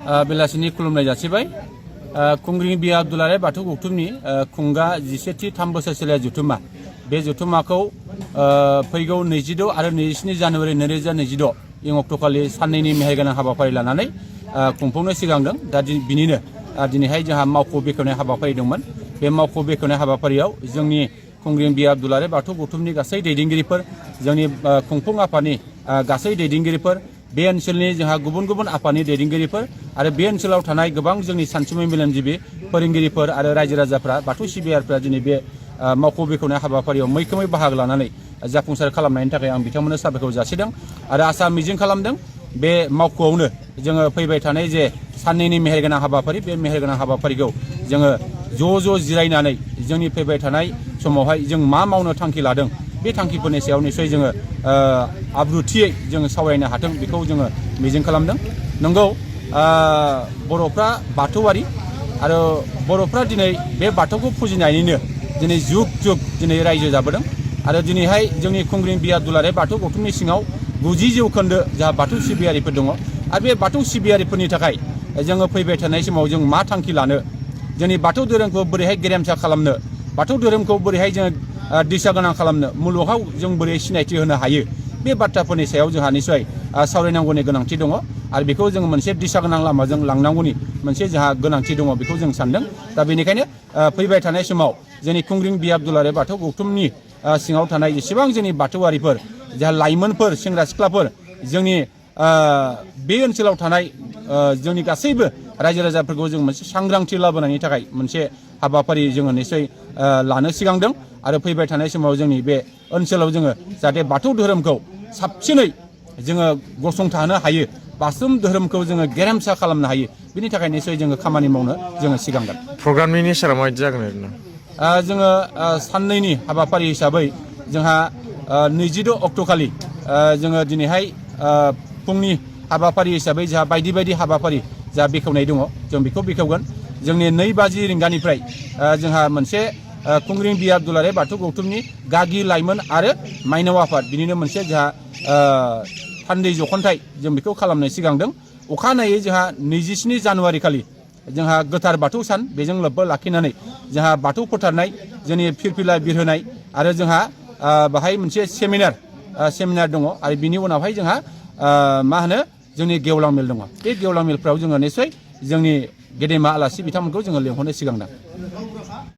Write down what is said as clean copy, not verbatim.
बेलासिनि खुलुमनाय जासिबाय खुंग्रिं बिया दुलाराय बाथौ गौथुमनि खुंगा 17थि 3 बोसोरसोलिया जुथुमा बे जुथुमाखौ फैगौ 26 आरो 27 जानुवारि 2026 इं अक्ट'खालि साननैनि मेहेरगोनां हाबाफारि लानानै खुंफुंनो सिगांदों दा बिनिनो दिनैहाय जोंहा मावख' बेखेवनाय हाबाफारि दंमोन बे मावख' बेखेवनाय हाबाफारियाव जोंनि खुंग्रिं बिया दुलाराय बाथौ गौथुमनि गासै दैदेनगिरिफोर जोंनि खुंफुं आफादनि गासै दैदेनगिरिफोर बे ओनसोलनि जोंहा गुबुन गुबुन आफादनि दैदेनगिरिफोर आरो बे ओनसोलाव थानाय गोबां जोंनि सानसुमै मेलेमजिबि फोरोंगिरिफोर आरो रायजो राजाफ्रा बाथौ सिबियारिफ्रा दिनै बे मावख' बेखेवनाय हाबाफारियाव मैखोमै बाहागो लानानै जाफुंसार खालामनायनि थाखाय आं बिथांमोननो साबायखर जासिदों आरो आसा मिजिं खालामदों बे मावख'आवनो जोङो फैबाय थानाय जे साननैनि मेहेरगोनां हाबाफारि बे मेहेरगोनां हाबाफारिखौ जोङो ज' जिरायनानै जोंनि फैबाय थानाय समावहाय जों मा मावनो थांखि लादों बे थांखिफोरनि सायाव निश्चय जोङो आब्रुथियै जोङो सावरायनो हाथों बेखौ जोङो मिजिं खालामदों नंगौ बर'फ्रा बाथौआरि आरो बर'फ्रा दिनै बे बाथौखौ फुजिनायनिनो दिनै जुग जुग दिनै रायजो जाबोदों आरो दिनैहाय जोंनि खुंग्रिं बिया दुलाराय बाथौ गौथुमनि सिङाव 90% जा बाथौ सिबियारिफोर दङ आरो बे बाथौ सिबियारिफोरनि थाखाय जोङो फैबाय थानाय समाव जों मा थांखि लानो जोंनि बाथौ धोरोमखौ बोरैहाय गेरेमसा खालामनो बाथौ धोरोमखौ बोरैहाय जोङो दिशा गोनां खालामनो मुलुगाव जों बोरै सिनायथि होनो हायो बे बाथ्राफोरनि सायाव जोंहा निश्चय सावरायनांगौनि गोनांथि दङ आरो बेखौ जोङो मोनसे दिशा गोनां लामाजों लांनांगौनि मोनसे जोंहा गोनांथि दङ बेखौ जों सानदों दा बेनिखायनो फैबाय थानाय समाव जोंनि खुंग्रिं बिया दुलाराय बाथौ गौथुमनि सिङाव थानाय जेसेबां जोंनि बाथौआरिफोर जा लाइमोनफोर सेंग्रा सिख्लाफोर जोंनि बे ओनसोलाव थानाय जोंनि गासैबो रायजो राजाफोरखौ जों मोनसे सांग्रांथि लाबोनायनि थाखाय मोनसे हाबाफारि जोङो निश्चय लानो सिगांदों आरो फैबाय थानाय समाव जोंनि बे ओनसोलाव जोङो जाहाथे बाथौ धोरोमखौ साबसिनै जोङो गसंथानो हायो बाथौ धोरोमखौ जोङो गेरेमसा खालामनो हायो बिनि थाखाय निश्चय जोङो खामानि मावनो जोङो सिगांगोन प्रग्रामनि नेचारा माबायदि जागोन ओरैनो जोङो साननैनि हाबाफारि हिसाबै जोंहा 26 अक्ट'खालि जोङो दिनैहाय फुंनि हाबाफारि हिसाबै जोंहा बायदि बायदि हाबाफारि जा बेखेवनाय दङ जों बेखौ बेखेवगोन जोंनि 2 रिंगानिफ्राय जोंहा मोनसे खुंग्रिं बिया दुलाराय बाथौ गौथुमनि गागि लाइमोन आरो माइनाव आफाद बिनिनो मोनसे जोंहा थान्दै जख'न्थाय जों बेखौ खालामनो सिगांदों अखानायै जोंहा 27 जानुवारि खालि जोंहा गोथार बाथौ सान बेजों लोब्बा लाखिनानै जोंहा बाथौ फोथारनाय जोंनि फिरफिला बिरहोनाय आरो जोंहा बाहाय मोनसे सेमिनार दङ आरो बिनि उनावहाय जोंहा मा होनो जोंनि गेवलां मेल दङ बे गेवलां मेलफ्राव जोङो निश्चय जोंनि गेदेमा आलासि बिथांमोनखौ जोङो लेंहरनो सिगांदों